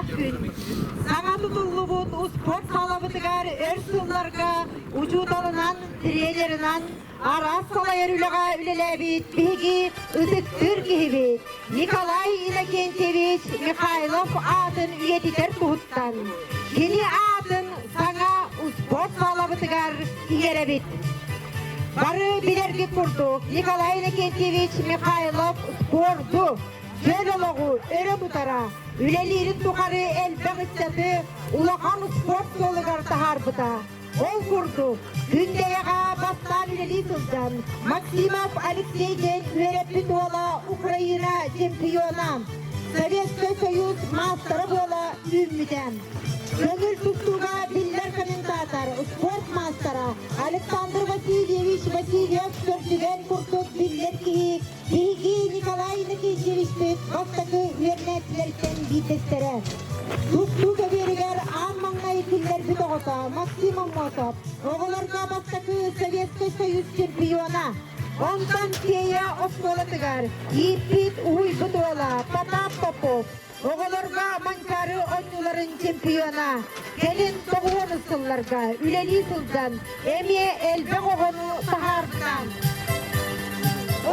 үөрүүлээх күн. Саҥа тутуллубут успуорт саалабытыгар өр сылларга учууталынан, тренеринэн араас салайар үлэҕэ үлэлээбит биһиги ытыктыыр киһибит Николай Иннокентьевич Михайлов аатын үйэтитэр туһуттан кини аатын саҥа успуорт саалабытыгар иҥэрэбит. Бары билэргит курдук, Николай Иннокентьевич Михайлов спорду, чөл олоҕу өрө тутара, үлэлиирин тухары элбэх ыччаты улахан спорт суолугар таһаарбыта. Ол курдук, Күндэйэҕэ бастаан үлэлии сылдьан, Максимов Алексей диэн үөрэппит уола Украина чемпиона, Советскай Союз маастара буола үүммүтэ. Көҥүл тустууга биллэр комментатор, спорт маастара Александр Васильевич Васильев көрдүгэн курдук биллэр киһи биһиги Николай Иннокентьевичпит бастакы үөрэнээччилэриттэн биирдэстэрэ. Тустуу көбүөрүгэр аан маҥнай киллэрбит оҕото Максим Аммосов оҕолорго бастакы Советскай Союз чемпиона. Онтон Сиэйэ оскуолатыгар ииппит уһуйбут уола Потап Попов оҕолорго Манчаары оонньууларын чемпиона. Кэлин тоҕуһуон сылларга үлэлии сылдьан эмиэ элбэх оҕону таһаарбыта.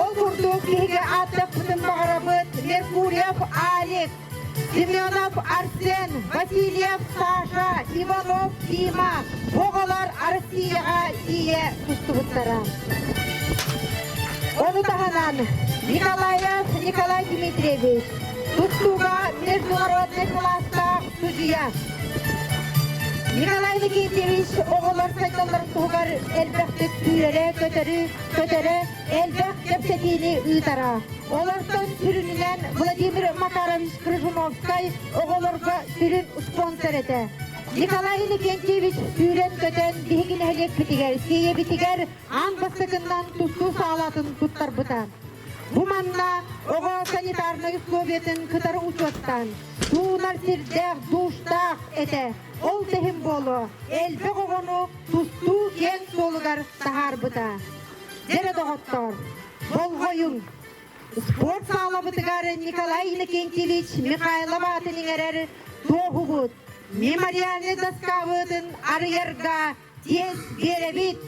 Ол курдук биһиги ааттаппытын баҕарабыт Меркурьев Алик, Семенов Арсен, Васильев Саша, Иванов Дима оҕолор Россияҕа тиийэ тустубуттара. Ону таһынан Николаев Николай Дмитриевич тустууга международный кылаастаах судьуйа. Николай Никитьевич оҕолор сайдалларын туһугар элбэхтик сүүрэрэ, көтөрө, элбэх кэпсэтиини ыытара. Олортон сүрүнүнэн Владимир Макарович Крыжуновскай оҕолорго сүрүн спонсор этэ. Николай Иннокентьевич сүүрэн-көтөн биһиги нэһилиэкпитигэр, Сиэйэбитигэр аан бастакыннан тустуу саалатын туттарбыта. Бу манна оҕо санитарнай условиятын кытары учуоттаан, суунар сирдээх, душтаах этэ. Ол да иһин буолуо, элбэх оҕону тустуу киэҥ суолугар таһаарбыта. Дьэрэ доҕоттоор, болҕойуҥ! Спорт саалабытыгар Николай Иннокентьевич Михайлов аатын иҥэрэр туоһубут, мемориальнай доскабытын арыйарга чиэс биэрэбит.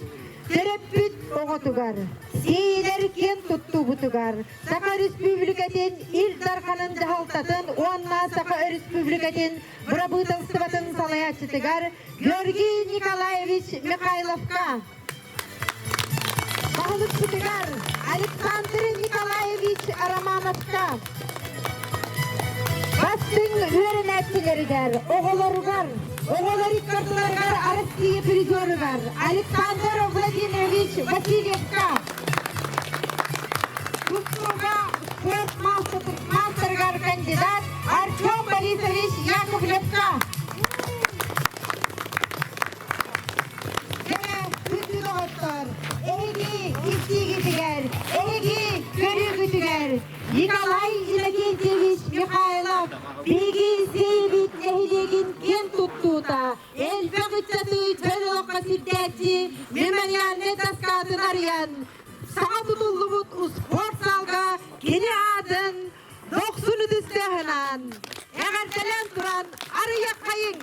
Төрөппүт оҕотугар, сиэйилэр киэн туттуубутугар Саха Республикатын Ил Дарханын дьаһалтатын уонна Саха Республикатын Бырабыыталыстыбатын салайааччытыгар Георгий Николаевич Михайловка Баһылыкпытыгар Александр Николаевич Романовка бастыҥ үөрэнээччилэригэр, оҕолоругар, оҕолор иккардыларыгар Россия призерыгар Александр Владимирович Васильевка тустууга спорт маастарыгар кандидат Артем Борисович Яковлевка Дьэ, күндү доҕоттор, эһиги истиигитигэр, эһиги көрүүгүтүгэр Николай Иннокентьевич Михайлов биһиги Сиэйэбит нэһилиэгин киэн туттуута, элбэх ыччаты чөл олоххо сирдээччи мемориальнай доскатын арыйан, саҥа тутуллубут успуорт саалга кини аатын дохсун ытыстыаһынан эҕэрдэлээн туран арыйаххайыҥ!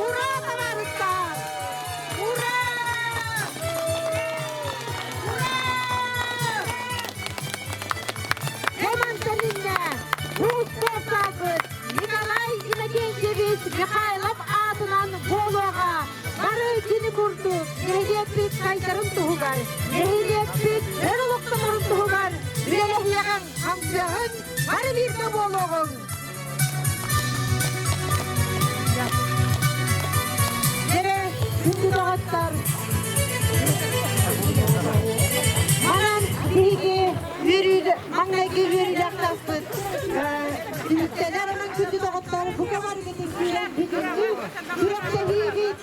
Ура, табаарыстар! Ура! Ура! Дьэ мантан иннэ бу спортсаалбыт Николай Иннокентьевич Михайлов аатынан буолуоҕа. Бары кини курдук нэһилиэкпит сайдарын туһугар, нэһилиэкпит өр олохтонорун туһугар үлэлэһиэҕиҥ, хамсыаҕыҥ, бары бииргэ буолуоҕуҥ! Дьэрэ, күндү доҕоттор, манан биһиги үөрүү маҥнайгы үөрүүлээх таспыт түмүктэнэр онон күндү доҕоттор бука барыгытын күүрэн бүтүннүү күрэхтэһиибит.